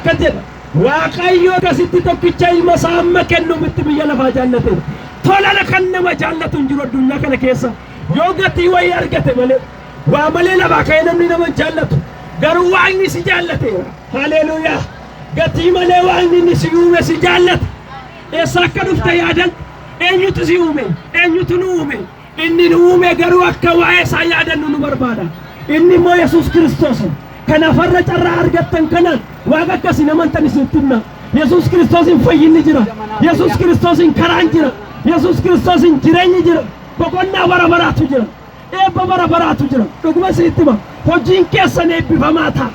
Akkas jedha. Waaqayyo akkasitti tokkicha ilma isaa amma kennuufitti biyya lafaa jaallate. Tolala kan nama jaallatu hin jiru addunyaa kana keessa. Yoo gatii wayii argate malee. Waa malee lafaa ka'ee namni nama hin jaallatu. Garuu Waaqni si jaallateera. Haleluuyaa. Gatii malee Waaqni inni si uume si jaallata. Eessa akka dhufte yaadadhu. Eenyutu si uume? Eenyutu nu uume? Inni nu uume garuu akka waa'ee isaa yaadannu nu barbaada. Inni immoo Yesuus Kiristoos. Kanaaf har'a carraa argattan kanaan Waaqa akka isin amantan isinitti himna. Yesuus Kiristoosiin fayyinni jira. Yesuus Kiristoosiin karaan jira. Yesuus Kiristoosiin jireenyi jira. Boqonnaa bara baraatu jira. Eebba bara baraatu jira. Dhuguma isinitti hima. Hojiin keessan eebbifamaa ta'a.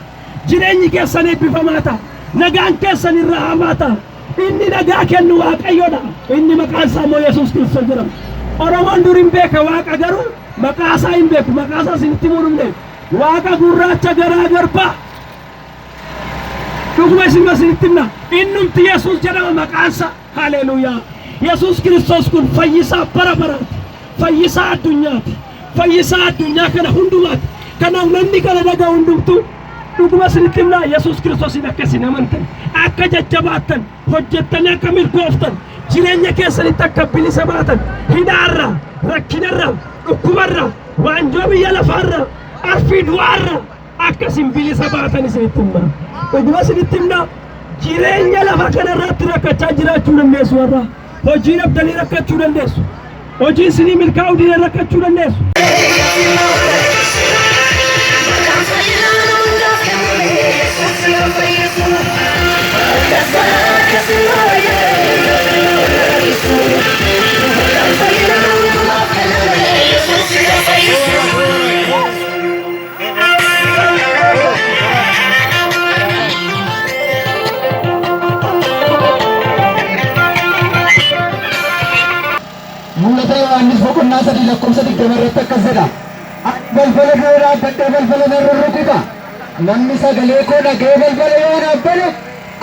Jireenyi keessan eebbifamaa ta'a. Nagaan keessan irra hamaa ta'a. Inni nagaa kennu Waaqayyodha. Inni maqaan isaa immoo Yesuus Kiristoos jedhama. Oromoon dur hin beeka Waaqa garuu maqaa isaa hin beeku. Maqaa isaa isinitti himuu dhufne. Waaqa gurraacha garaa garbaa. Dhuguma isinuma isinitti himna. Innumti Yesuus jedhama maqaan isaa. Haleluuyaa. Yesuus Kiristoos kun fayyisaa bara baraati. Fayyisaa addunyaati. Fayyisaa addunyaa kana hundumaati. Kanaaf namni kana dhaga'u hundumtuu dhuguma isinitti himna Yesuus Kiristoosiin akka isin amantan, akka jajjabaattan, hojjettanii akka milkooftan, jireenya keessanitti akka bilisa baatan, hidhaarraa, rakkinarraa, dhukkubarraa, waanjoo biyya lafaarraa, arfii du'aarraa akka isin bilisa baatan isinitti himna. Dhuguma isinitti himna jireenya lafa kanarratti rakkachaa jiraachuu dandeessu warra hojii dhabdanii rakkachuu dandeessu. Hojii isinii milkaa'uu didee rakkachuu dandeessu. Mul'ata Yohaannis boqonnaa 3 lakkoofsa 20 irratti akkas jedha. Ani balbala dura dhaabbadhee balbala nan rurrukuta. Namni sagalee koo dhaga'ee balbala yoo naaf bane,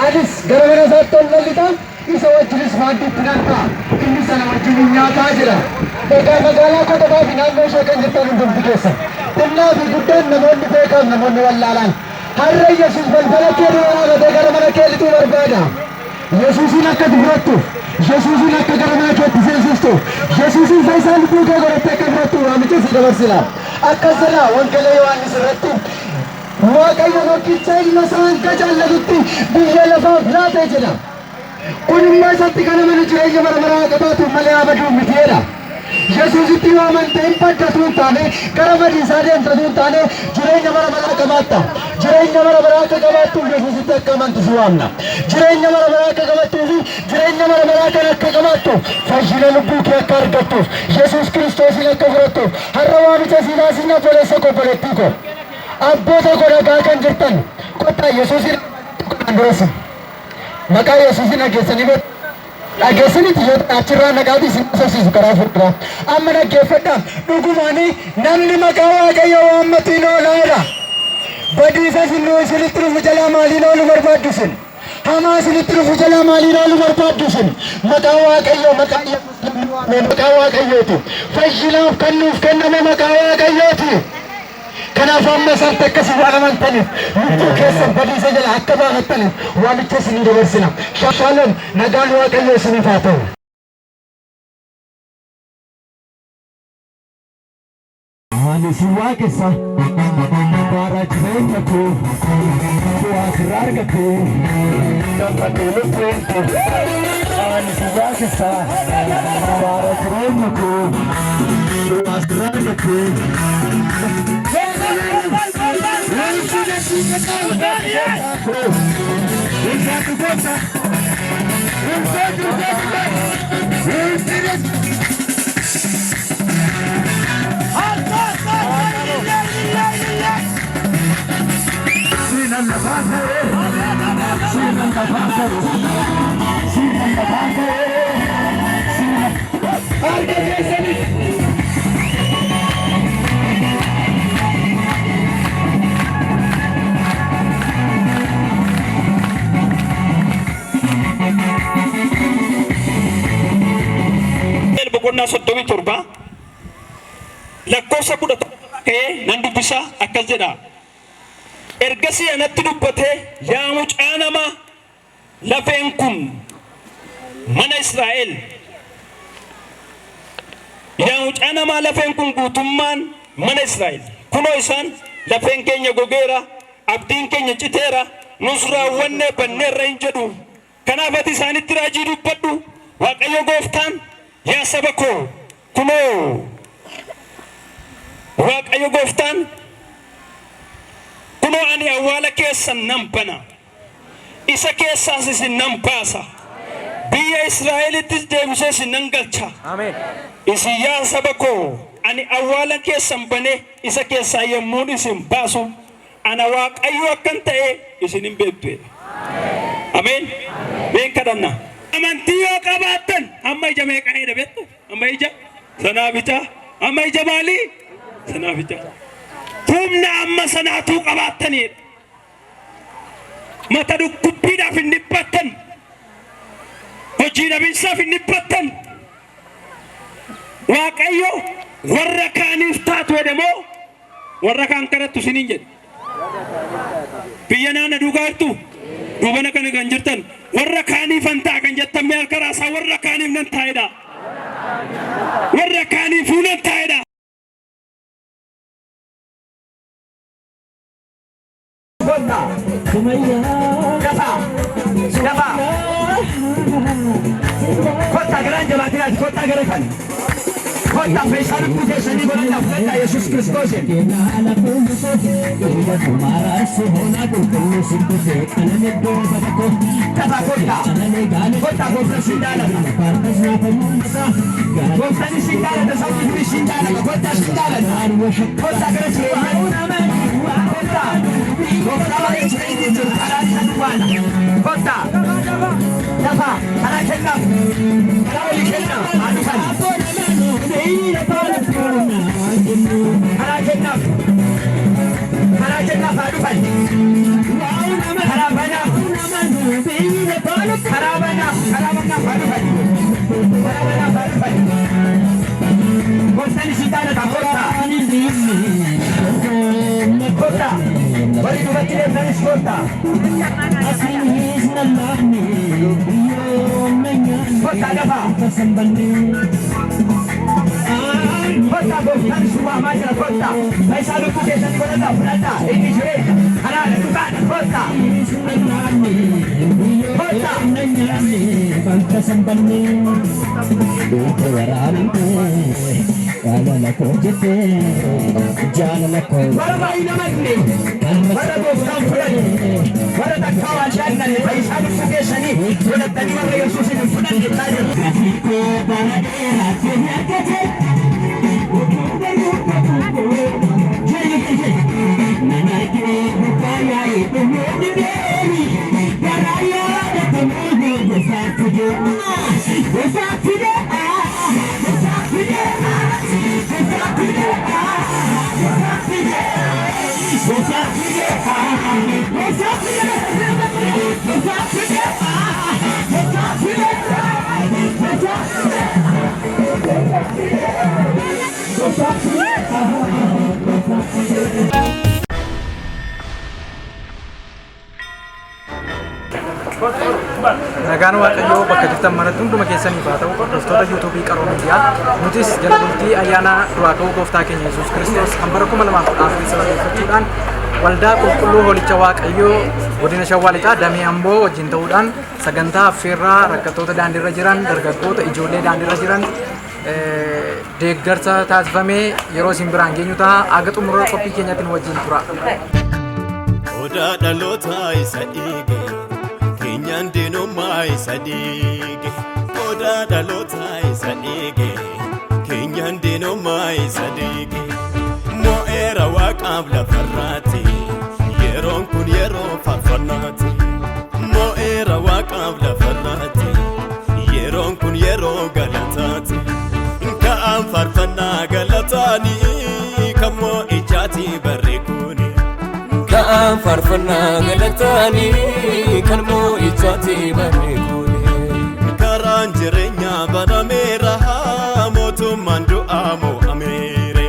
anis gara mana isaatti ol nan lixa, isa wajjinis maaddiitti nan ta'a, innis ana wajjin in nyaata jedha. Egaa magaalaa Kotabaa fi naannoo ishee kan jirtan hundumti keessan, xinnaa fi guddaan, namoonni beekaan, namoonni wallaalaan, har'a Yesuus balbala kee dura dhaabatee gara mana kee lixuu barbaada. Yesuusiin akka ati fudhattuuf, Yesuusiin akka gara mana keetti seensistuuf, Yesuusiin fayyisaa lubbuu kee godhattee akka fudhattuuf waamicha sii dabarsina. Akkas jedha Wangeela Yohaannis irratti Waaqayyo tokkicha ilma isaa hanga jaallatutti biyya lafaaf laate jedha. Kun immoo isatti kan amanu jireenya bara baraa haa qabaatuuf malee haa baduuf miti jedha. Yesuusitti yoo amante hin badda utuu hin taane, gara badiisaa deemta utuu hin taane, jireenya bara baraa qabaatta. Jireenya bara baraa akka qabaattuuf Yesuusitti akka amantu si waamna. Jireenya bara baraa akka qabattuu fi jireenya bara baraa kan akka qabaattu fayyina lubbuu kee akka argattuuf Yesuus Kiristoosiin akka fudhattuuf har'a waamicha sii taasisna obboleessa koo obboleettii koo. Abboota koo dhagaa kan jirtan kottaa Yesuusiin kanaan durasi. Maqaa Yesuusiin dhageessanii beektu. Dhageessanitti yoo ta'e achirraa naqaatii isin haasofsiisu karaa fuulduraa. Amma dhaggeeffadhaa. Dhugumaanii namni maqaa Waaqayyoo waammatu hin oolaa jedha. Badiisa isin isinitti dhufu jalaa maaliin ooluu barbaaddu isin? Hamaa isinitti dhufu jalaa maaliin ooluu barbaaddu isin? Maqaa Waaqayyoo maqaa Yesuus namni waame maqaa Waaqayyooti. Fayyinaaf kan nuuf kenname maqaa Waaqayyooti. Kanaaf amma isaan akka isin waan amantaniif lubbuu keessan badiisa jala akka baafattaniif waamicha isinii dabarsina. Shaaloom nagaan Waaqayyoo isiniif haa ta'u. Ani si waaqessa bara jireenya koo bu'aa sirraa argadhe gammadee lubbuun koo. Ani si waaqessa bara jireenya koo bu'aa sirraa argadhe. Harka keessanitti. Boqonnaa 37 lakkoofsa 11 ka'ee nan dubbisa akkas jedha. Ergasii anatti dubbatee, "Yaa mucaa namaa, lafeen kun mana Israa'el. Yaa mucaa namaa, lafeen kun guutummaan mana Israa'el. Kunoo isaan, 'Lafeen keenya gogeera, abdiin keenya citeera, nus raawwannee banneerra' hin jedhu. Kanaaf ati isaanitti raajii dubbadhu. Waaqayyo gooftaan, 'Yaa saba koo, kunoo Waaqayyo gooftaan, kunoo ani awwaala keessan nan bana, isa keessaas isin nan baasa, biyya Israa'elittis deebisee isin nan galcha. Isin yaa saba koo, ani awwaala keessan banee isa keessaa yommuun isin baasu, ana Waaqayyo akkan ta'e isin hin beektu" jedha. Ameen. Meen kadhanna. Amantii yoo qabaattan hamma ija meeqa dheedha beektu? Hamma ija sanaaficaa. Hamma ija maalii? Sanaaficaa. Humna amma sanaatuu qabaattanidha. Mata dhukkubbiidhaaf hin dhiphattan. Hojii dhabinsaaf hin dhiphattan. Waaqayyo warra kaaniif taatu jedhe moo warra kaan kadhattu isiniin jedhe? Biyya naana duukaa jirtu? Duubana kana kan jirtan, warra kaaniifan ta'a kan jettan, mee harka raasaa. Warra kaaniif nan taa'edha. Warra kaaniifuu nan taa'edha. Kottaa. Dafaa. Dafaa. Kottaa, garaan jabaatinaati. Kottaa gara kan. Kottaa, fayyisaa lubbuu keessanii godhadhaa, fudhadhaa Yesuus Kiristoosiin. Dafaa kottaa. Kottaa, gooftaan sin jaalata. Gooftaan sin jaalata. Sabni kun sin jaalata. Kottaa, sin jaalata. Kottaa gara jireenyaa. Kottaa. Gooftaa malee jireenyi jiru, karaan isa duwwaadha. Kottaa. Dafaa karaa kennaaf. Karaa walii kennaa haa dhufan. Karaa kennaaf. Karaa kennaaf haa dhufan. Karaa banaaf. Karaa banaaf. Karaa banaaf haa dhufan. Karaa banaaf haa dhufan. Gooftaan isin jaalata, kottaa. Kottaa. Warri duubatti deemtanis kottaa. Kottaa, dafaa. Kottaa, gooftaan isin waamaa jira, kottaa. Fayyisaa lubbuu keessanii godhadhaa, fudhadhaa. Inni jireenya. Karaadha, dhugaadha, kottaa. Kottaa. Warra baay'ee namanne, warra gooftaan fudhanne, warra takkaa waan jaallanne, fayyisaa lubbuu keessanii godhattanii warra Yesuusin hin fudhanne jechaa jiru. Nagaan Waaqayyoo bakka jirtan maratti hunduma keessaniif haa ta'u, hordoftoota yuutuubii Qaroo Miidiyaa. Nutis jala bultii ayyaana du'aa ka'uu gooftaa keenya Yesuus Kiristoos kan bara 2014 sababeeffachuudhaan waldaa qulqulluu Hoolicha Waaqayyoo godina Shawaa Lixaa damee Amboo wajjin ta'uudhaan sagantaa affeerraa rakkattoota daandiirra jiran, dargaggoota, ijoollee daandiirra jiran deeggarsa taasifamee yeroo isin biraan geenyu ta'a. Aga xumura qophii keenyaatti nu wajjin tura. Odaa dhalootaa isa dhiige, keenyaan diinummaa isa dhiige. Odaa dhalootaa isa dhiige, keenyaan diinummaa isa dhiige. Mo'eera waaqaaf lafarraati, yeroon kun yeroo faarfannaati. Mo'eera waaqaaf lafarraati, yeroon kun yeroo galataati. Ka'aan faarfannaa galataanii kan mo'ichaati barri kuni. Ka'aan faarfannaa galataanii kan mo'ichaati barri kuni. Karaan jireenyaa banameera, mootummaan du'aa mo'ameere.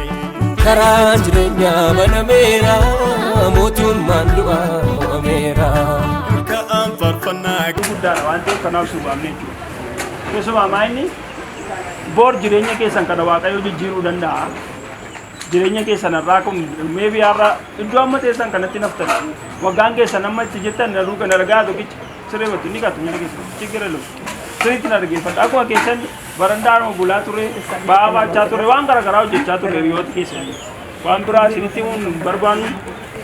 Karaan jireenyaa banameera, mootummaan du'aa mo'ameera. Ka'aan faarfannaa Guddaadha waan ta'eef kanaaf si waamne jechuudha. Keessumaa maayinni boor jireenya keessan kana Waaqayyo jijjiiruu danda'a. Jireenya keessan irraa kun maybe har'a iddoo amma teessan kanatti naftan, waggaan keessan amma itti jettan aduu kana ragaa tokkicha sirreeffatu ni qatu miila keessan chiggire lu sirriitti na dhaggeeffadha. Akkuma keessan barandaadhuma bulaa ture, ba'aa baachaa ture, waan garaagaraa hojjechaa ture hiriyoota keessan. Waan biraa isinitti himuun hin barbaannu,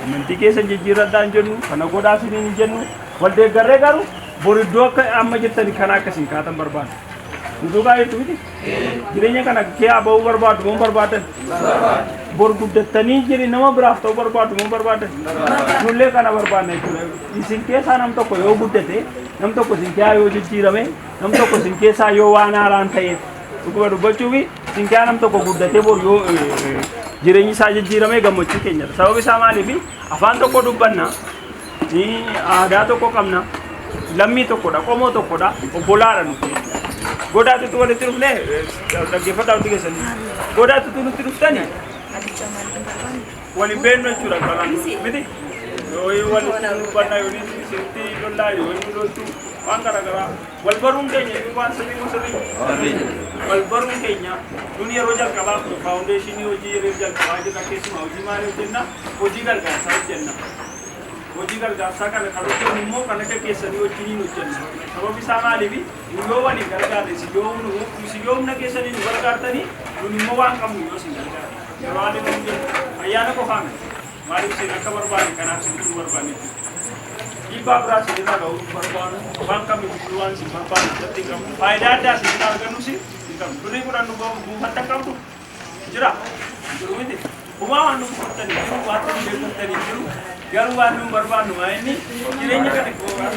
amantii keessan jijjiirradhaa hin jennu, kana godhaa isiniin hin jennu. Wal deeggarree garuu bor iddoo akka amma jettani kana akkasiin kaatan barbaanna. Nu duukaa jirtu miti? Jireenya kana kee ba'uu barbaadu moo barbaadan? Bor guddattanii jiri nama biraaf ta'uu barbaadu moo barbaadan? Nullee kana barbaanna jechuudha. Isin keessaa nam tokko yoo guddate, nam tokko isin keessaa yoo jijjiirame, nam tokko isin keessaa yoo waan haaraan ta'e, dhuguma dubbachuufi isin keessaa nam tokko guddatee bor yoo jireenyi isaa jijjiirame gammachuu keenyadha. Sababni isaa maaliifi? Afaan tokko dubbanna, aadaa tokko qabna, lammii tokkodha, qomoo tokkodha, obbolaadha nuti jechuudha. Godaatutu walitti dhufne, dhaggeeffadhaa hundi keessanii. Godaatutu nutti dhuftani waliin beeknu jechuudha karaan miti. Yoo walitti dubbanna, yoo isinitti lollaa, yoo inni loltu, waan garaagaraa wal baruun keenya inni waan sirrii moo sirrii wal baruun keenya. Nun yeroo jalqabaa faawundeeshinii hojii yeroo jalqabaa jirra. Keessumaa hojii maalii hojjenna? Hojii gargaarsaa hojjenna. Hojii gargaarsaa kana kan hojjennu immoo kan akka keessanii wajjiniin hojjenna. Sababni isaa maaliifi? Nu yoo waliin gargaarre, isin yoo humna keessanii nu gargaartanii, nun immoo waan qabnu yoo isin gargaarre, yeroo haalli nu jennu ayyaana qofaa miti. Maaliif isin akka barbaanne kanaaf isin nu barbaanne jechuudha. Dhiibbaa biraa isin irraa ga'uu barbaannu waan kamiif waan isin barbaannu irratti hin qabnu. Faayidaa addaa isin irraa argannus hin qabnu. Birrii 10 nu buufattan qabdu jira jiru miti. Homaa waan nu buufattanii jiru, waan nu deeggartanii jiru. Garuu waan nu barbaannu maa inni jireenya kana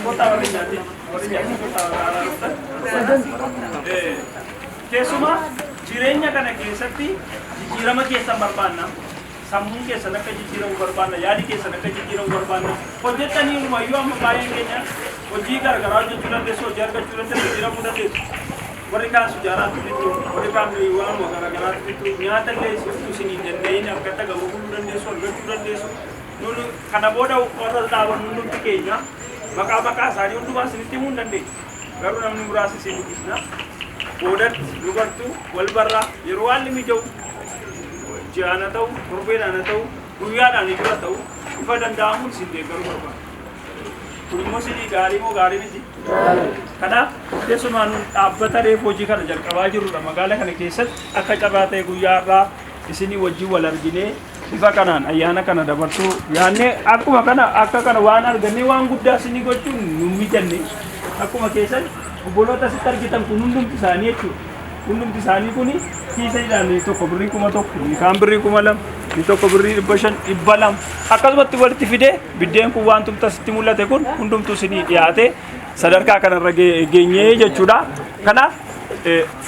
kottaa, warri nyaate, warri nyaate kottaa, warra dhuftan. Keessumaa jireenya kana keessatti jijjiirama keessan barbaanna. Sammuun keessan akka jijjiiramu barbaanna, yaadi keessan akka jijjiiramu barbaanna. Hojjettanii hundumayyuu amma baay'een keenya hojii garaagaraa hojjechuu dandeessu, hojii argachuu dandeessu, jijjiiramuu dandeessu. Warri kaan sujaaraatti bittu, warri kaan waanuma garaagaraatti bittu, nyaata illee isin hin danda'in akka tagamu buluu dandeessu, argachuu dandeessu. Nun kana booda warra dhaabannu hundumti keenya maqaa maqaa isaanii hundumaa isinitti himuu hin dandeenyu. Garuu namni muraasni isin dubbisna. Boodatti nu bartu, wal barraa, yeroo haalli mija'u, ji'aan haa ta'u, torbeedhaan haa ta'u, guyyaadhaan iyyuu haa ta'u, ifa danda'amuun isin deeggaruu barbaada. Kun immoo isinii gaarii moo gaarii miti? Kanaaf keessumaa nun dhaabbata reefu hojii kana jalqabaa jirrudha. Magaala kana keessatti akka carraa ta'e guyyaa har'aa isinii wajjin wal arginee bifa kanaan ayyaana kana dabarsuu yaannee, akkuma kana akka kana waan argannee waan guddaa isinii gochuun nu mijanne. Akkuma keessan obboloota asitti argitan kun hundumti isaanii jechuudha. Hundumti isaanii kun kiisa jedhaan tokko birrii 1000, inni kaan birrii 2000, inni tokko birrii 500, 200, akkasumatti walitti fidee biddeen kun waan tumta asitti mul'ate kun hundumtuu isinii dhiyaate sadarkaa kanarra geenyee jechuudha. Kanaaf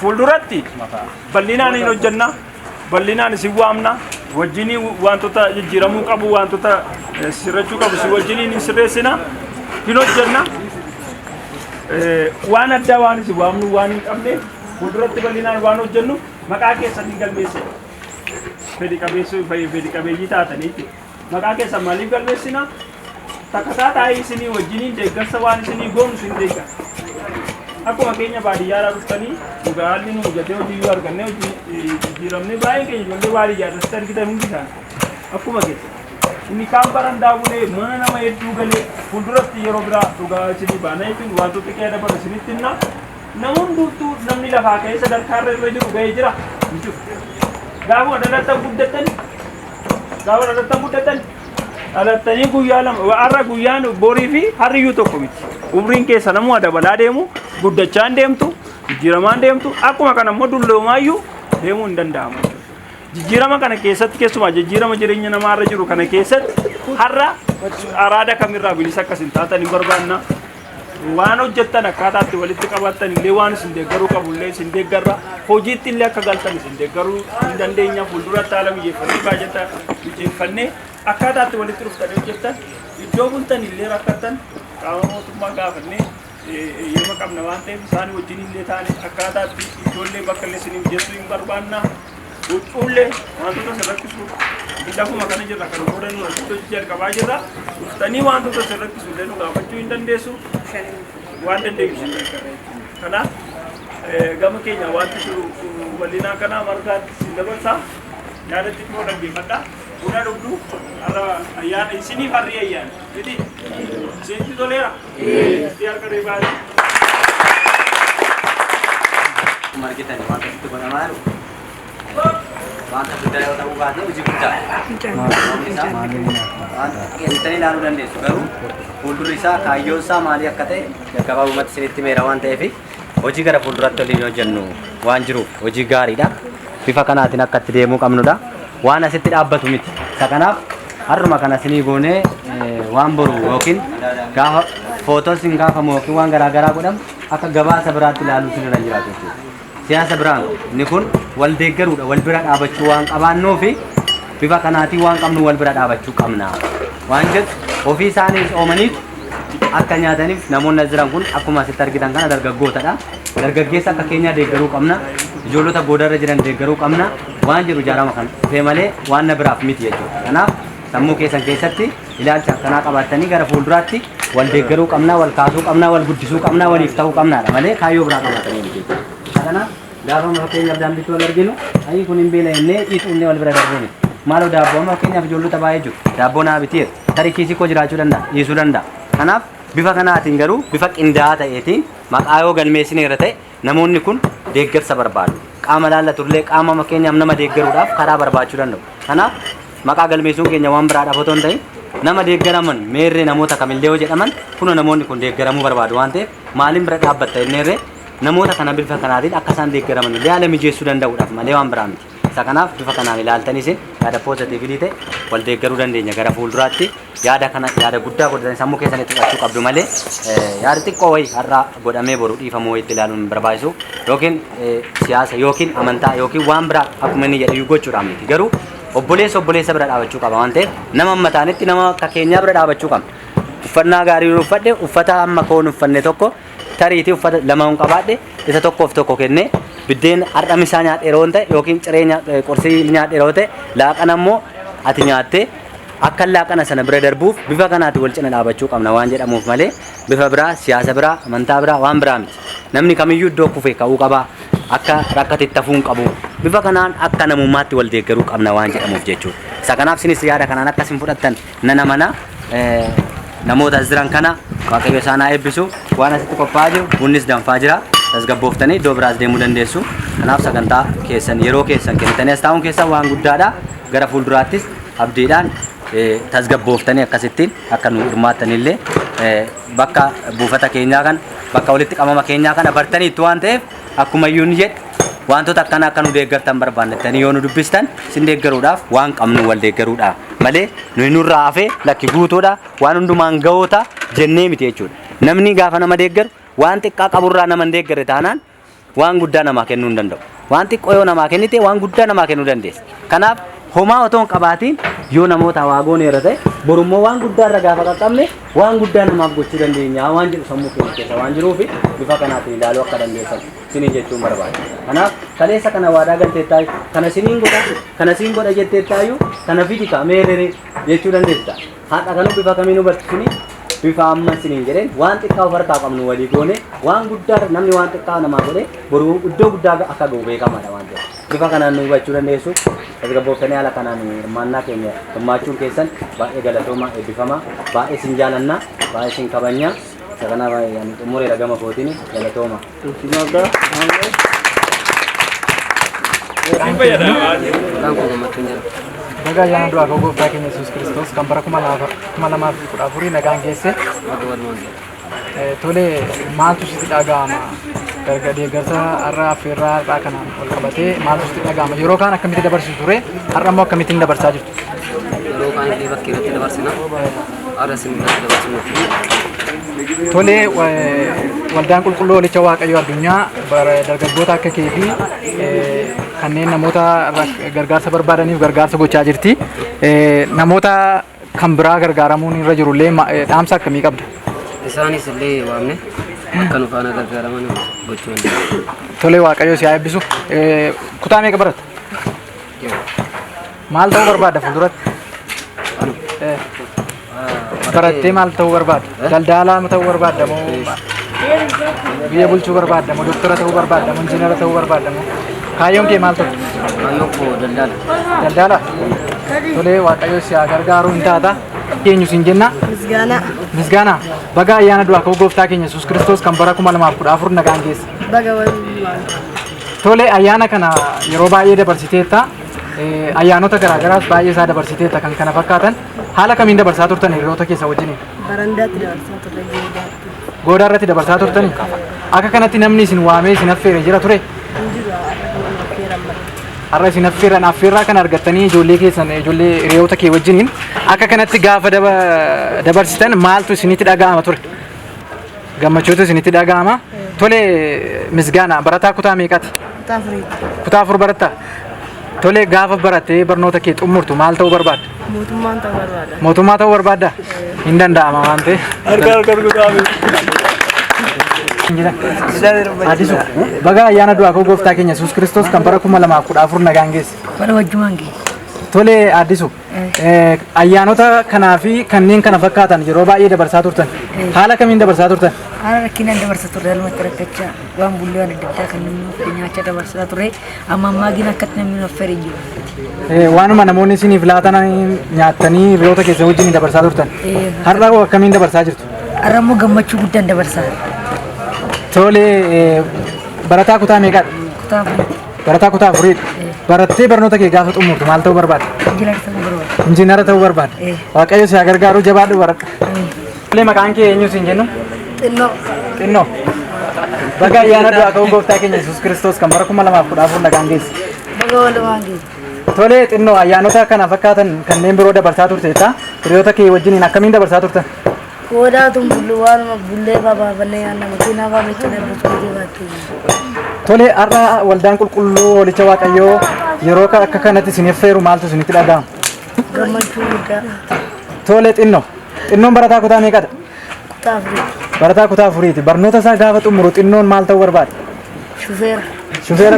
fuulduratti bal'inaan hin hojjenna. Bal'inaan isin waamna. Wajjinii wantoota jijjiiramuu qabu, wantoota sirrachuu qabu si wajjiniin hin sirreessina. Hin hojjenna. Waan addaa waan isin waamnu waan hin qabne, fuulduratti bal'inaan waan hojjennu maqaa keessan hin galmeessina. Fedhi qabeessuu fedhi qabeeyyii taatanii jechuudha. Maqaa keessan maaliif galmeessina? Takkataa taa'ee isinii wajjiniin deeggarsa waan isinii goonu isin deeggara. Akkuma keenya baadiyyaadhaa dhuftanii dhugaa haalli nu mijatee hojii yoo arganne hojii jijjiiramne, baay'een keenya ijoollee baadiyyaa irratti argitan hundi isaanii akkuma keessa. Inni kaan barandaa bulee mana nama hedduu galee, fuulduratti yeroo biraa dhugaa isinii baana jechuun wantoota kee dabalu isinitti himna. Nama hundumtuu namni lafaa ka'ee sadarkaa irra irra jiru ga'ee jira hin jiru. Gaafuma dhalattan guddattan, gaafa dhalattan guddattan, dhalattanii guyyaa 2, har'a guyyaan borii fi har'iyyuu tokko miti. Umriin keessa namuu dabalaa deemu, guddachaa hin deemtu, jijjiiramaa hin deemtu, akkuma kana immoo dulloomaayyuu deemuu hin danda'amu jechuudha. Jijjiirama kana keessatti, keessumaa jijjiirama jireenya namaarra jiru kana keessatti, har'a araada kamirraa bilisa akkas hin taatan hin barbaanna. Waan hojjettan akkaataatti walitti qabattan illee, waan isin deeggaruu qabu illee isin deeggarra. Hojiitti illee akka galtan isin deeggaruu hin dandeenya. Fuulduratti haala mijeeffannee, baajata mijeeffannee, akkaataatti walitti dhuftanii hojjettan, iddoo bultan illee rakkattan qaama mootummaa gaafannee eeyyama qabna waan ta'eef isaan wajjin illee taane akkaataatti ijoollee bakka illee isin mijeessuu hin barbaanna. Huccuullee wantoota isin rakkisu lafuma kana jirra kan booda nu asitti hojii jalqabaa jirra. Dhuftanii wantoota isin rakkisu illee nu gaafachuu hin dandeessu. Waan dandeenyu isin gargaara jechuudha. Kanaaf gama keenya wanti jiru bal'inaa kana margaatti isin dabarsa. Yaada xiqqoo dhaggeeffadha. Buna dhugdu har'a ayyaana isiniif har'i ayyaana. Miti? Isinitti toleera? Itti harka reebaa. Akkuma argitan wanta sitti godhamaa jiru wanta guddaa yoo ta'uu baate hojii guddaadha. Sababni isaa waan xiqqeessitanii ilaaluu dandeessu garuu fuuldurri isaa kaayyoon isaa maalii akka ta'e gabaabumatti isinitti himeera waan ta'eef hojii gara fuulduratti waliin hojjennu waan jiruuf hojii gaariidha. Bifa kanaatiin akka itti deemuu qabnudha. Waan asitti dhaabbatu miti. Isa kanaaf har'uma kana isinii goonee waan boru yookiin gaafa footoon isin kaafamu yookiin waan garaa garaa godhamu akka gabaasa biraatti ilaaluu isin irra jiraatu jechuudha. Siyaasa biraan inni kun wal deeggaruudha, wal bira dhaabachuu waan qabaannuu fi bifa kanaatiin waan qabnu wal bira dhaabachuu qabna. Waan jedhu ofii isaanii oomaniitu akka nyaataniif namoonni as jiran kun akkuma asitti argitan kana dargaggootadha. Dargaggeessa akka keenyaa deeggaruu qabna. Ijoollota boodarra jiran deeggaruu qabna. Waan jedhu ijaarama kan dhufee malee waan na biraaf miti jechuudha. Kanaaf sammuu keessan keessatti ilaalcha akkanaa qabaattanii gara fuulduraatti wal deeggaruu qabna, wal kaasuu qabna, wal guddisuu qabna, waliif ta'uu qabnaadha malee kaayyoo biraa qabaatanii miti jechuudha. Kanaaf gaafa fakkeenyaaf daandiitti wal arginu ayii kun hin beela jennee dhiisuunnee wal bira darbuu miti. Maaloo daabboo amma fakkeenyaaf ijoollota baay'ee jiru. Daabboo naa biteera. Tarii kiisii koo jiraachuu danda'a, dhiisuu danda'a. Kanaaf bifa kanaatiin garuu bifa qindaa'aa ta'eetiin maqaa yoo galmeessineerra ta'e namoonni kun deeggarsa barbaadu. Qaama laallatullee qaama fakkeenyaaf nama deeggaruudhaaf karaa barbaachuu danda'u. Kanaaf maqaa galmeessuun keenya waan biraadhaaf otoo hin ta'in nama deeggaraman meerree namoota kamillee yoo jedhaman kunoo namoonni kun deeggaramuu barbaadu waan ta'eef maaliin bira dhaabbatta jenneerree namoota kana bifa kanaatiin akka isaan deeggaraman illee haala mijeessuu danda'uudhaaf malee waan biraa miti. Isa kanaaf bifa kanaan ilaaltanii isin yaada positively ta'e wal deeggaruu dandeenya gara fuulduraatti yaada kana yaada guddaa godhatanii sammuu keessanitti fudhachuu qabdu malee yaada xiqqoo wayii har'a godhamee boru dhiifamuu wayiitti ilaaluun hin barbaachisu yookiin siyaasa yookiin amantaa yookiin waan biraa akkuma inni jedhe gochuudhaan miti garuu obboleessa obboleessa bira dhaabachuu qaba waan ta'eef nama amma ta'anitti nama akka keenyaa bira dhaabachuu qabna. Uffannaa gaarii yoo uffadhe uffata amma koon uffanne tokko tariitii uffata lama hin qabaadhe isa tokkoof tokko kennee biddeen har'a misaa nyaadhe yeroo ta'e yookiin ciree qorsii nyaadhe yeroo ta'e laaqana immoo ati nyaattee akka laaqana sana bira darbuuf bifa kanaati wal cina dhaabachuu qabna waan jedhamuuf malee bifa biraa siyaasa biraa amantaa biraa waan biraa miti. Namni kamiyyuu iddoo kufe ka'uu qaba akka rakkatetti hafuu hin qabu bifa kanaan akka namummaatti wal deeggaruu qabna waan jedhamuuf jechuudha. Isa kanaaf isinis yaada kanaan akka isin fudhattan nan amana. Namoota as jiran kana Waaqayyo isaan haa eebbisu. Waan asitti qophaa'aa jiru bunnis danfaa jira. Tasgabbooftanii iddoo biraas deemuu dandeessu. Kanaaf sagantaa keessan yeroo keessan kennitanii as taa'uun keessan waan guddaadha. Gara fuulduraattis abdiidhaan tasgabbooftanii akkasittiin akka nu hirmaattanillee bakka buufata keenyaa kana bakka walitti qabama keenyaa kana bartaniittu waan ta'eef akkuma iyyuu ni jedhe wantoota akkana akka nu deeggartan barbaannettanii yoo nu dubbistan isin deeggaruudhaaf waan qabnu wal deeggaruudha malee nuyi nurraa hafee lakki guutuudha waan hundumaan gahoota jennee miti jechuudha. Namni gaafa nama deeggaru waan xiqqaa qaburraa nama hin deeggarre taanaan waan guddaa namaa kennuu hin danda'u. Waan xiqqoo yoo namaa kennite waan guddaa namaa kennuu dandeessa. Kanaaf homaa otoo hin qabaatiin yoo namoota waa gooneerra ta'e borummoo waan guddaa irra gaafa qaqqabne waan guddaa namaaf gochuu dandeenya waan jedhu sammuu keenya keessa waan jiruuf bifa kanaatiin ilaaluu akka dandeessan isiniin jechuun barbaada. Kanaaf kaleessa kana waadaa galteettaayu kana isiniin godha kana siin godha jetteettaayu kana fidi kaa meerrere jechuu dandeessa. Har'a kanuu bifa kamiin hubattu suni bifa amma isiniin jedheen waan xiqqaa of harkaa qabnu walii goone waan guddaa namni waan xiqqaa namaa godhe boru iddoo guddaa akka ga'u beekamaadha waan ta'eef. Bifa kanaan nu hubachuu dandeessu. Tasgabbooftanii haala kanaan hirmaannaa keenya hirmaachuun keessan baay'ee galatooma eebbifamaa baay'ee isin jaalanna baay'ee isin kabajna. Isa kanaaf ani xumureera gama kootiin galatooma. Baga ayyaana du'aa ka'uu gooftaa keenya Yesuus Kiristoos kan bara 2014 nagaan geesse. Tole maaltu sitti dhaga'ama? Deeggarsa har'a affeerraa har'aa kanaan wal qabatee maaltu sitti dhaga'ama? Yeroo kaan akkamitti dabarsitu ture? Har'a immoo akkamittiin dabarsaa jirtu? Yeroo kaan illee bakkee irratti dabarsina. Har'a isin irratti dabarsinu. Tole waldaan qulqulluu Hoolicha Waaqayyoo addunyaa dargaggoota akka kee fi kanneen namoota gargaarsa barbaadaniif gargaarsa gochaa jirti. Namoota kan biraa gargaaramuun irra jirullee dhaamsa akkamii qabda? Isaanis illee waamne akka nu faana gargaaraman gochuu dandeenya. Tole Waaqayyo si haa eebbisu. Kutaa meeqa baratta? Maal ta'uu barbaadda fuulduratti? Barattee maal ta'uu barbaadda? Daldalaa ta'uu barbaadda moo biyya bulchuu barbaadda moo doktora ta'uu barbaadda moo injiinara ta'uu barbaadda moo kaayyoon kee maal ture? Kaayyoon koo daldala. Daldala? Tolee, Waaqayyo si haa gargaaru, hin taata. Keenyu siin jenna. Misgaanaa. Misgaanaa, baga ayyaana du'aa ka'uu gooftaa keenya Yesuus Kiristoos kan bara 2014 nagaan geesse. Baga walumaan. Tole, ayyaana kana yeroo baay'ee dabarsiteetta. Ayyaanota garaagaraas baay'ee isaa dabarsiteetta kan kana fakkaatan. Haala kamiin dabarsaa turtan hiriyoota keessa wajjiniin? Barandaatti dabarsaa turre, goodaatti. Goodaa irratti dabarsaa turtani? Akka kanatti namni isin waamee isin affeere jira ture? Hin jiru, har'a kan affeeran malee. Har'a isin affeeran. Affeerraa kana argattanii ijoollee keessan, ijoollee hiriyoota kee wajjiniin akka kanatti gaafa dabarsitan maaltu isinitti dhaga'ama ture? Gammachuutu isinitti dhaga'ama. Tole, Misgaanaa, barataa kutaa meeqati? Kutaa afuriitti. Kutaa 4 baratta? Tole, gaafa barattee barnoota kee xumurtu maal ta'uu barbaadda? Mootummaan ta'uu barbaada. Mootummaa ta'uu barbaadda? Hin danda'ama waan ta'eef. Harka harka rukutaa. Adisu, baga ayyaana du'aa ka'uu gooftaa keenya Yesuus Kiristoos kan bara 2014 nagaan geesse. Bara wajjumaan geesse. Tole Adisu, ayyaanota kanaa fi kanneen kana fakkaatan yeroo baay'ee dabarsaa turtan. Haala kamiin dabarsaa turtan? Haala rakkinaan dabarsa turre, alumatti rakkachaa, waan bullee waan adda addaa kan namni nyaachaa dabarsaa turre. Amma ammaa gina akkatti namni nu affeere hin jiru. Waanuma namoonni isiniif laatan nyaattanii hiriyoota keessan wajjin dabarsaa turtan. Har'a hoo akkamiin dabarsaa jirtu? Har'a immoo gammachuu guddaan dabarsaa. Tole, barataa kutaa meeqaadha? Kutaa afuriitti. Barataa kutaa afuriidha. Barattee barnoota kee gaafa xumurtu maal ta'uu barbaadda? Injiinara ta'uu barbaada. Injiinara ta'uu barbaadda. Waaqayyo si haa gargaaru, jabaadhu baradhu. Tole, maqaan kee eenyu siin jennu? Xinnoo. Xinnoo. Baga ayyaana du'aa ka'uu gooftaa keenya Yesuus Kiristoos kan bara 2014 nagaan geesse. Baga walumaan geesse. Tole Xinnoo, ayyaanota kana fakkaatan kanneen biroo dabarsaa turteetta. Hiriyoota kee wajjiniin akkamiin dabarsaa turtan? Goodaatun bullu, waanuma bullee babaafannee nyaanna, makiinaa fa'aa miccine buskuutii baattuu. Tole, har'a waldaan qulqulluu Hoolicha Waaqayyoo yeroo akka kanatti isin affeeru maaltu isinitti dhaga'ama? Gammachuu guddaa. Tole Xinnoo. Xinnoon barataa kutaa meeqadha? Kutaa afuriitti. Barataa kutaa afuriiti. Barnoota isaa gaafa xumuru Xinnoon maal ta'uu barbaada? Shufeera. Shufeera.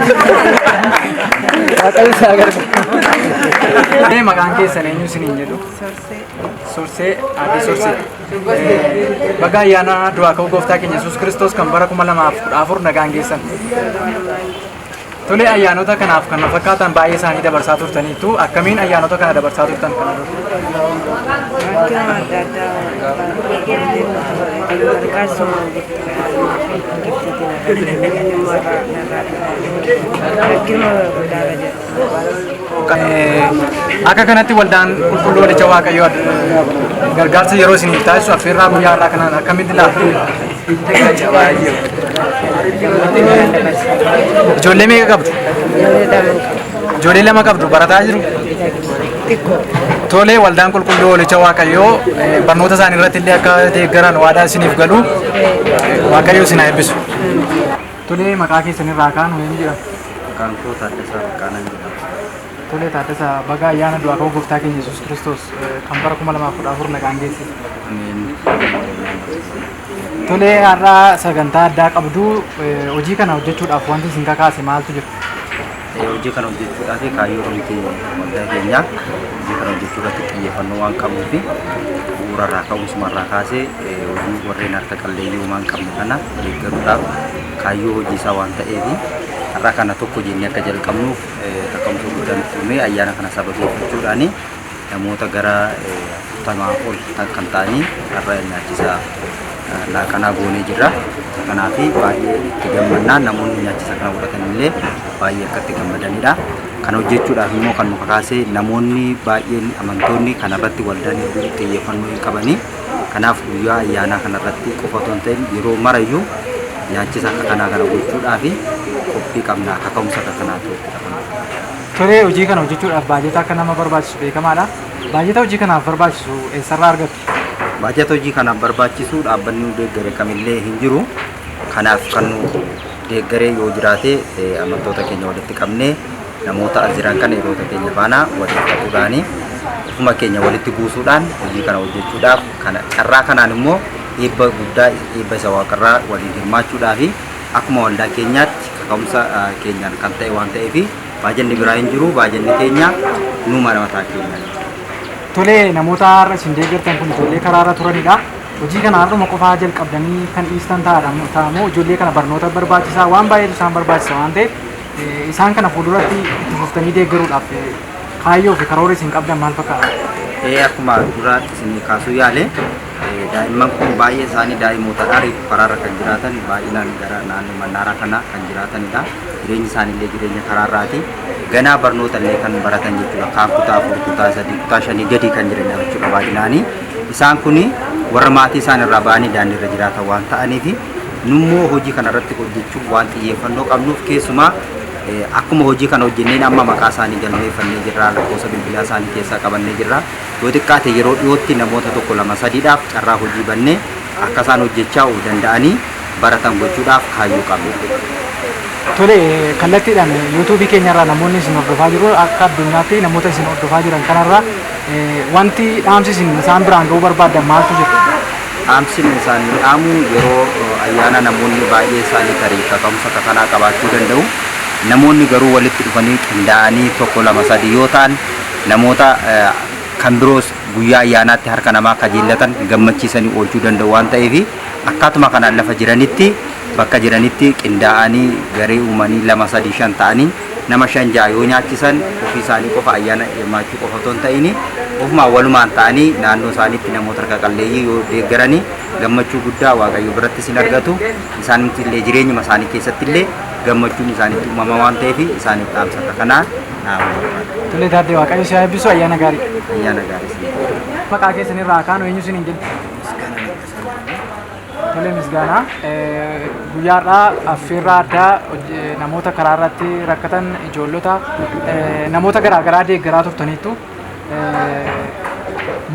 Waaqayyo si haa gargaaru. Mee maqaan keessan eenyu isiniin jedhu? Sorsee, Aadde Sorsee. Baga ayyaana du'aa ka'uu gooftaa keenya Yesuus Kiristoos kan bara 2014 nagaan geessan. Tole, ayyaanota kanaaf kan fakkaatan baay'ee isaanii dabarsaa turtaniitu, akkamiin ayyaanota kana dabarsaa turtan kana dura? Rakkina adda addaa gargaarsuma rakkina guddaarra jira. Akka kanatti waldaan qulqulluu Hoolicha Waaqayyoo gargaarsa yeroo isiniif taasisu affeerraa guyyaa har'aa kanaan akkamitti ilaaltu? Ijoollee meeqa qabdu? Ijoollee lama qabdu, barataa jiru? Tole, waldaan qulqulluu Hoolicha Waaqayyoo barnoota isaanii irratti illee akka deeggaran waadaa isiniif galu. Waaqayyo isin haa eebbisu. Tole, maqaa keessan irraa kaanu eenyu jedhama? Maqaan koo Taaddasaa Baqqaanaan jedhama. Tole Taaddasaa, baga ayyaana du'aa ka'uu gooftaa keenya Yesuus Kiristoos kan bara 2014 nagaan geessise. Ameen. Tole, har'a sagantaa addaa qabdu, hojii kana hojjechuudhaaf wanti isin kakaase maaltu jira? Hojii kana hojjechuudhaaf kaayyoo nuti waldaa keenyaa hojii kana hojjechuu irratti xiyyeeffannoo waan qabuu fi bu'uura irraa ka'umsuma irraa kaasee hojii warreen harka qalleeyyii homaa hin qabne kana deeggaruudhaaf kaayyoo hojii isaa waan ta'eef, har'a kana tokko jennee akka jalqabnuuf kaka'umsa guddaa nutti uumee, ayyaana kana sababeeffachuudhaan namoota gara 40 ol kan ta'anii har'a nyaachisa laaqanaa goonee jirra. Kanaaf baay'ee itti gammannaa, namoonni nyaachisa kana godhatan illee baay'ee akka itti gammadanidha. Kana hojjechuudhaaf immoo kan nu kakaase namoonni baay'een, amantoonni kanarratti waldaan hedduu xiyyeeffannoo hin qabanii. Kanaaf guyyaa ayyaanaa kanarratti qofa otoo hin ta'in yeroo marayyuu nyaachisa akka kanaa kana gochuudhaaf qophii qabna, kaka'umsa akka kanaatu itti qabna. Tole, hojii kana hojjechuudhaaf baajata akka nama barbaachisu beekamaadha. Baajata hojii kanaaf barbaachisu eessarraa argattu? Baajata hojii kanaaf barbaachisu dhaabbanni nu deeggare kamillee hin jiru. Kanaaf kan nu deeggaree yoo jiraate, amantoota keenya walitti qabnee, namoota as jiran kana hiriyoota keenya faana walitti qabuudhaani, ofuma keenya walitti buusuudhaan hojii kana hojjechuudhaaf, kana carraa kanaan immoo eebba guddaa, eebba isa waaqarraa waliin hirmaachuudhaaf, akkuma waldaa keenyaatti kaka'umsa keenyaan kan ta'e waan ta'eef Baajanni biraa hin jiru, baajanni keenya numa mataa keenya. Tolee, namoota har'a isin deeggartan kun ijoollee karaarra turanidha. Hojii kana har'uma qofaa jalqabdanii kan dhiistan ta'amoo ijoollee kana barnoota barbaachisaa waan baay'eetu isaan barbaachisa waan ta'eef isaan kana fuulduratti itti fuftanii deeggaruudhaaf kaayyoo fi karoora isin qabdan maal fakkaata? Akkuma dura isin kaasuu yaale, daa'imman kun baay'ee isaanii daa'imootadha. Reefu karaarra kan jiraatan, baay'inaan gara naannoo Mannaaraa kana kan jiraatanidha. Jireenyi isaaniillee jireenya karaarraati. Ganaa barnoota illee kan baratan jechuudha. Kaan kutaa 4, kutaa 3, kutaa 5 gadi kan jiran jechuudha baay'inaanii. Isaan kun warra maatii isaan irraa ba'anii daandiirra jiraatan waan ta'aniif, nummoo hojii kanarratti hojjechuuf waan xiyyeeffannoo qabnuuf, keessumaa akkuma hojii kana hojjenneen amma maqaa isaanii galmeeffannee jirra, lakkoofsa bilbilaa isaanii keessaa qabannee jirra. Yoo xiqqaate yeroo dhiyootti namoota tokko, lama, sadiidhaaf carraa hojii bannee akka isaan hojjechaa of danda'anii baratan gochuudhaaf kaayyoo qabna. Tole, kallattiidhaan yuutuubii keenyarraa namoonni isin hordofaa jiru, akka addunyaatti namoota isin hordofaa jiran kanarraa wanti dhaamsi isin isaan biraan ga'uu barbaaddan maaltu jira? Dhaamsi isaan dhaamu, yeroo ayyaana namoonni baay'ee isaanii tarii kaka'umsa akka kanaa qabaachuu danda'u. Namoonni garuu walitti dhufanii qindaa'anii tokko, lama, sadi yoo ta'an, namoota kan biroos guyyaa ayyaanaatti harka namaa kajeellatan gammachiisanii oolchuu danda'u waan ta'eef, akkaatuma kanaan lafa jiranitti, bakka jiranitti qindaa'anii garee uumanii lama, sadii, shan ta'anii nama shan, ja'a yoo nyaachisan, ofii isaanii qofa ayyaana hirmaachuu qofa otoo hin ta'in, ofumaa walumaan ta'anii naannoo isaaniitti namoota harka qalleeyyii yoo deeggaranii, gammachuu guddaa Waaqayyo biratti isin argatu. Isaanitti illee jireenyuma isaanii keessatti illee gammachuun isaanitti uumama waan ta'eef, isaaniif dhaamsa akka kanaa dhaamuu barbaada. Tolee Taaddee, Waaqayyo si haa eebbisu, ayyaana gaarii. Ayyaana gaarii isin. Maqaa keessan irraa kaanu, eenyu isiniin jennu? Tolee Misgaanaa, guyyaa har'aa affeerraa addaa namoota karaa irratti rakkatan, ijoollota, namoota garaa garaa deeggaraa turtaniittu.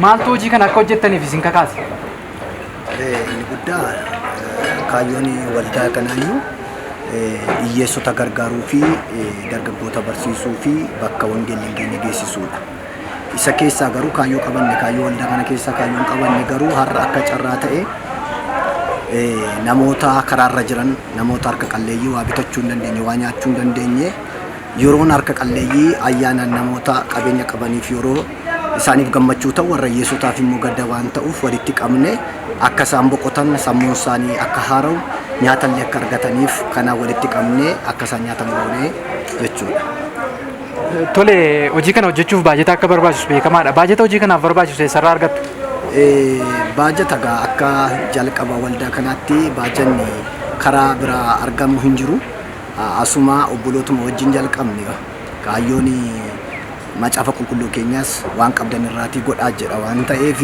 Maaltu hojii kana akka hojjettaniif isin kakaase? Inni guddaa kaayyoon waldaa kanaayyuu hiyyeessota gargaaruu fi dargaggoota barsiisuu fi bakka wangeelli hin geenye geessisuudha. Isa keessaa garuu kaayyoo qabanne, kaayyoo waldaa kana keessaa kaayyoon qabanne garuu har'a akka carraa ta'e namoota karaarra jiran, namoota harka qalleeyyii, waa bitachuu hin dandeenye, waa nyaachuu hin dandeenye, yeroon harka qalleeyyii ayyaanaan namoota qabeenya qabaniif yeroo isaaniif gammachuu ta'u, warra hiyyeessotaaf immoo gadda waan ta'uuf, walitti qabne akka isaan boqotan, sammuun isaanii akka haara'u, nyaatallee akka argataniif kanaan walitti qabne akka isaan nyaatan goone jechuudha. Tole, hojii kana hojjechuuf baajata akka barbaachisu beekamaadha. Baajata hojii kanaaf barbaachisu eessarraa argattu? Baajata gaa akka jalqaba waldaa kanaatti baajanni karaa biraa argamu hin jiru. Asuma obbolootuma wajjin jalqabne. Kaayyoon macaafa qulqulluu keenyas waan qabdan irraatii godhaa jedha waan ta'eef,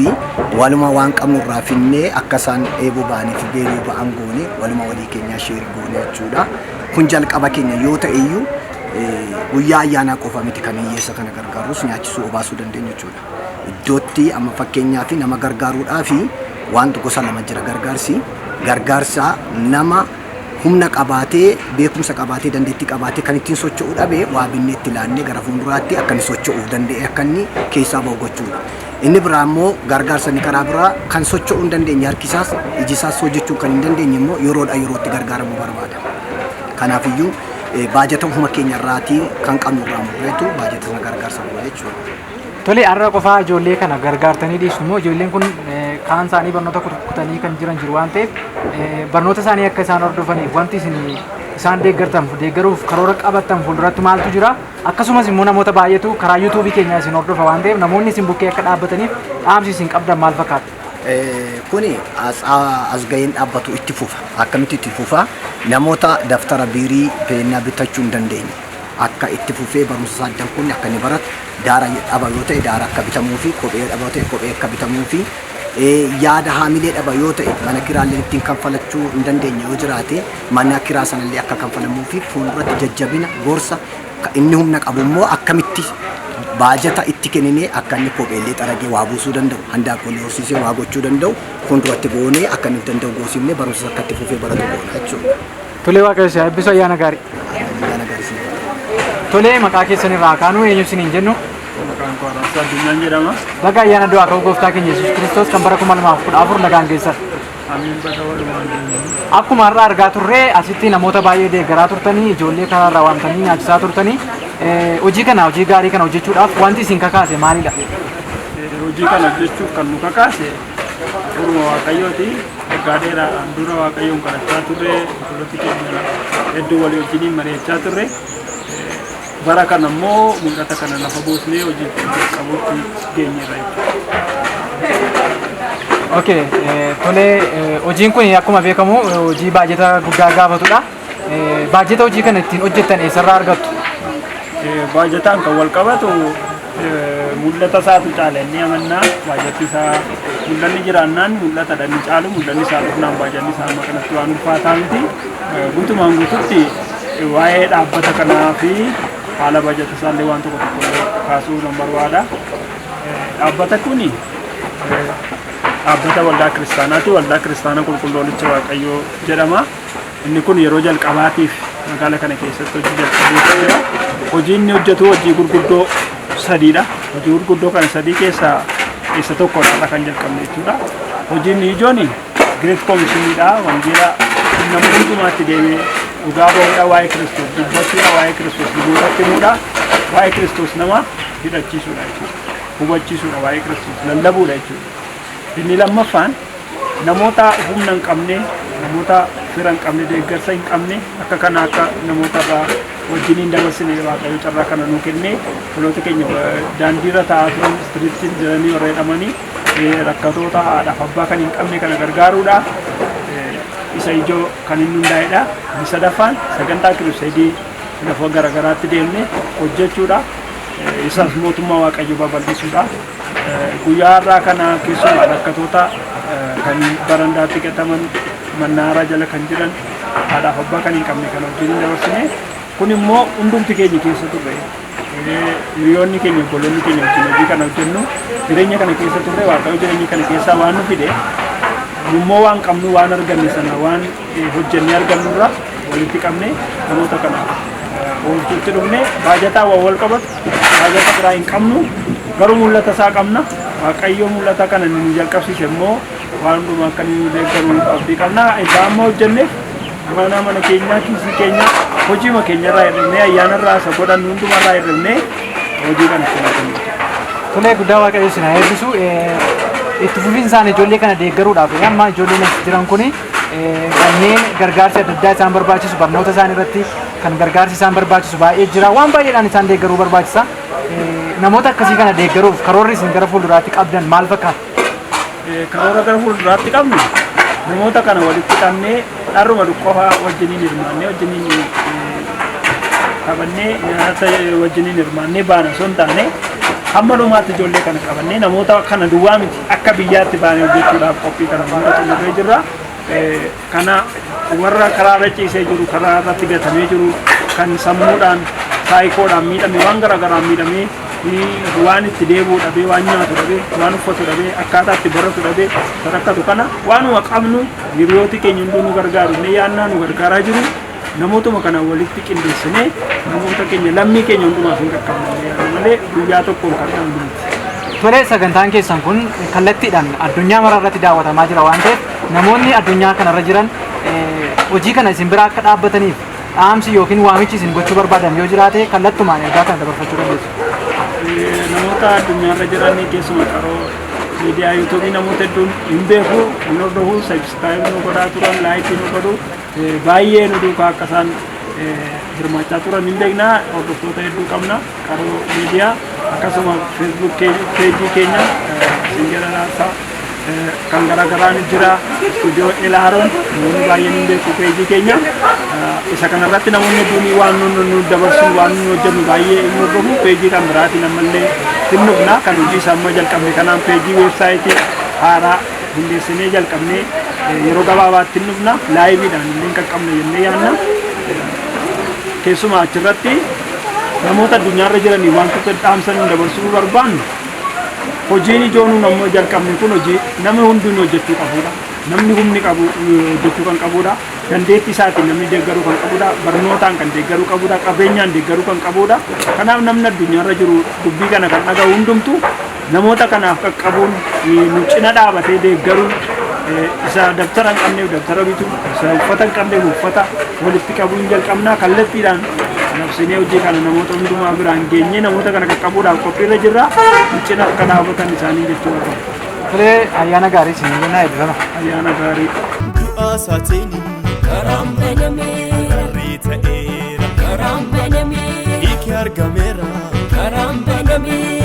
waluma waan qabnu irraa finnee akka isaan dheebuu ba'anii fi beeluu ba'an goone, waluma walii keenyaa share goone jechuudha. Kun jalqaba keenya yoo ta'e iyyuu, guyyaa ayyaanaa qofa miti kan hiyyeessa kana gargaarus, nyaachisuu, obaasuu dandeenyu jechuudha. Iddootti amma fakkeenyaa fi nama gargaaruudhaa fi wanti gosa lama jira gargaarsi. Gargaarsa nama humna qabaatee, beekumsa qabaatee, dandeettii qabaatee kan ittiin socho'u dhabe waa binnee itti laannee gara fuulduraatti akka inni socho'uuf danda'e, akka inni keessaa bahu gochuudha. Inni biraa immoo gargaarsa inni karaa biraa kan socho'uu hin dandeenye, harkisaas ijisaas hojjechuu kan hin dandeenye immoo yeroodha yerootti gargaaramuu barbaada. Kanaafiyyuu baajata ofuma keenya irraatii kan qabnu irraa murreetu baajata sana gargaarsa goona jechuudha. Tole, har'a qofaa ijoollee kana gargaartanii dhiistu immoo ijoolleen kun kaan isaanii barnoota kutanii kan jiran jiru waan ta'eef, barnoota isaanii akka isaan hordofaniif wanti isin isaan deeggartan, deeggaruuf karoora qabattan fuulduratti maaltu jira? Akkasumas immoo namoota baay'eetu karaa yuutuubii keenyaa isin hordofa waan ta'eef, namoonni isin bukkee akka dhaabbataniif dhaamsi isin qabdan maal fakkaata? Kuni as gaheen dhaabbatu, itti fufa. Akkamitti itti fufa? Namoota daftara, biirii, peennaa bitachuu hin dandeenye akka itti fufee barumsa isaa addan kun akka inni baratu, daara dhaba yoo ta'e daara akka bitamuu fi kophee dhaba yoo ta'e kophee akka bitamuu fi yaada haamilee dhaba yoo ta'e, mana kiraallee ittiin kanfalachuu hin dandeenye yoo jiraate, mana kiraa sanallee akka kanfalamuu fi fuulduratti jajjabina gorsa inni humna qabu immoo akkamitti baajata itti kenninee akka inni kopheellee xaragee waa buusuu danda'u, handaaqqoolee horsiisee waa gochuu danda'u fuulduratti goonee akka inni danda'u goosifnee barumsa akka itti fufee baratu goona jechuudha. Tolee, Waaqayyo si haa eebbisu, ayyaana gaarii. Ayyaana gaarii si. Tolee, maqaa keessan irraa kaanuu, eenyu isiniin jennu? Maqaan koo Araarsaa Addunyaan jedhama. Baga ayyaana du'aa ka'uu gooftaa keenya Yesuus Kiristoos kan bara 2014 nagaan geessan. Amiin, baga walumaan geenye. Akkuma har'a argaa turre, asitti namoota baay'ee deeggaraa turtanii, ijoollee karaarraa waamtanii nyaachisaa turtanii, Hojii kana, hojii gaarii kana hojjechuudhaaf wanti isin kakaase maalidha? Hojii kana hojjechuuf kan nu kakaase Hafuuruma Waaqayyooti. Waggaa dheeraadhaan dura Waaqayyoon kadhachaa turre, obbolooti keenya hedduu walii wajjiniin mari'achaa turre. Bara kana immoo mul'ata kana lafa buusnee hojii jalqabuutti geenyeerra jechuudha. Okay, tolee, hojiin kun akkuma beekamu hojii baajata guddaa gaafatudha. Baajata hojii kana ittiin hojjettan eessarraa argattu? Baajataan kan wal qabatu mul'ata isaatu caala inni amannaa. Baajatni isaa, mul'anni jiraannaan mul'atadha inni caalu. Mul'anni isaa dhufnaan baajanni isaa amma kanatti waan ulfaataa miti. Guutumaan guututti waa'ee dhaabbata kanaa fi haala baajata isaallee waan tokko tokko kaasuu nan barbaada. Dhaabbata kuni dhaabbata waldaa kiristaanaati. Waldaa Kiristaanaa Qulqulluu Hoolicha Waaqayyoo jedhama. Inni kun yeroo jalqabaatiif magaala kana keessatti hojii jalqabuutu jira. Hojii inni hojjetu hojii gurguddoo sadiidha. Hojii gurguddoo kana sadii keessaa isa tokkodha kan jalqabne jechuudha. Hojiin ijoon Great Commissioniidha. Wangeela nama hundumaatti deemee dhugaa ba'uudha. Waa'ee Kiristoos dubbachuudha. Waa'ee Kiristoos namootatti himuudha. Waa'ee Kiristoos nama hidhachiisuudha jechuudha. Hubachiisuudha. Waa'ee Kiristoos lallabuudha jechuudha. Inni lammaffaan namoota humna hin qabne, namoota fira hin qabne, deeggarsa hin qabne akka kana akka namoota irraa wajjiniin dabarsine Waaqayyo carraa kana nuu kennee, obboloota keenya daandiirra taa'aa turan, streetiin jiranii warra jedhamanii, rakkatoota haadhaaf abbaa kan hin qabne kana gargaaruudha. Isa ijoo kan inni hundaa'edha. Inni sadaffaan sagantaa crusade lafa garaagaraatti deemne hojjechuudha. Isas mootummaa Waaqayyoo babal'isuudha. Guyyaa har'aa kana keessumaa rakkatoota kan barandaatti gataman, mannaaraa jala kan jiran, haadhaaf abbaa kan hin qabne kan wajjin dabarsine. Kun immoo hundumti keenya keessa turre, hiriyoonni keenya, obboloonni keenya wajjin hojii kana hojjennu jireenya kana keessa turre. Waaqayyo jireenya kana keessaa waan nu fide, immoo waan qabnu, waan arganne sana, waan hojjennee argannurra walitti qabne namoota kana oolchuutti dhufne. Baajataa waan wal qabatu baajata biraa hin qabnu, garuu mul'ata isaa qabna. Waaqayyo mul'ata kana nu jalqabsiise immoo waan hundumaa akka inni nu deeggaru abdii qabna. Isaa amma hojjenneef mana keenyaa, kiisii keenya, hojiima keenyarraa hir'ifnee, ayyaanarraa isa godhannu hundumarraa hir'ifnee hojii kana kennu. Tolee, guddaa Waaqayyo isin haa eebbisu. Itti fufinsaan ijoollee kana deeggaruudhaaf, amma ijoolleen as jiran kuni kanneen gargaarsi adda addaa isaan barbaachisu, barnoota isaan irratti kan gargaarsi isaan barbaachisu baay'ee jira. Waan baay'eedhaan isaan deeggaruu barbaachisa. Namoota akkasii kana deeggaruuf karoorri isin gara fuulduraatti qabdan maal fakkaata? Karoora gara fuulduraatti qabnu, namoota kana walitti qabnee dharruma qofa wajjiniin hirmaannee, wajjiniin qabannee, nyaata wajjiniin hirmaannee baana osoo hin taane, hamma dhumaatti ijoollee kana qabannee, namoota kana duwwaa miti, akka biyyaatti baanee hojjechuudhaaf qophii kana hunda xumurree jirra. Kana warra karaa irra ciisee jiru, karaa irratti gatamee jiru, kan sammuudhaan, saayikoodhaan miidhame, waan garaagaraan miidhamee, waan itti deebi'u dhabee, waan nyaatu dhabee, waan uffatu dhabee, akkaataa itti baratu dhabee rakkatu kana waanuma qabnu, hiriyooti keenya hunduu nu gargaaru inni yaannaa nu gargaaraa jiru. Namootuma kana walitti qindeessinee namoota keenya, lammii keenya hundumaaf hin qaqqabne malee guyyaa tokkoon kan dhabnu miti. Tolee, sagantaan keessan kun kallattiidhaan addunyaa mara irratti daawwatamaa jira waan ta'eef, namoonni addunyaa kanarra jiran hojii kana isin bira akka dhaabbataniif dhaamsi yookiin waamichi isin gochuu barbaadan yoo jiraate kallattumaan ergaa kana dabarfachuu dandeessu. Namoota addunyaarra jiran, keessumaa Qaroo Miidiyaa YouTubeii namoota hedduun hin beeku, hin hordofu, subscribe nu godhaa turan, like nu godhu, baay'ee nu duukaa akka isaan hirmaachaa turan hin beekna. Hordoftoota hedduu qabna Qaroo Miidiyaa, akkasuma Facebook page keenya Singera Raarsaa kan garaagaraan jira. Istuudiyoo Elaaroon namoonni baay'een hin beeku page keenya. Isa kanarratti namoonni hedduun waan nu dabarsu, waan nu hojjennu baay'ee hin hordofu. Page kan biraatiin ammallee hin dhufna. Kan hojii isaa amma jalqabne kanaan page website haaraa hundeessinee jalqabnee yeroo gabaabaatti hin dhufna. Liveiidhaan illee hin qaqqabne jennee yaadna. Keessumaa achirratti namoota addunyaarra jiranii wantoota dhaamsan dabarsuu barbaannu, hojiin ijoon nuun ammoo jalqabne kun hojii namni hundinuu hojjechuu qabudha. Namni humni qabu hojjechuu kan qabudha. Dandeettii isaatiin namni deeggaruu kan qabudha. Barnootaan kan deeggaruu qabudha. Qabeenyaan deeggaruu kan qabudha. Kanaaf namni addunyaarra jiru dubbii kana kan dhaga'u hundumtu namoota kanaaf qaqqabuun, nu cina dhaabatee deeggaruun, isa dabtara hin qabneef dabtara bitu, isa uffata hin qabneef uffata walitti qabuun jalqabnaa. Kallattiidhaan Labsinee hojii kana namoota hundumaa biraan geenyee namoota kana qaqqabuudhaaf qophiirra jirra. Cina akka dhaabatan isaanii jechuu barbaada. Tolee, ayyaana gaarii isin jennaa, eebbifama. Ayyaana gaarii. Du'aa isaatiin Karaan banameera. Karri ta'eera. Karaan banameera. Hiiki argameera. Karaan banameera.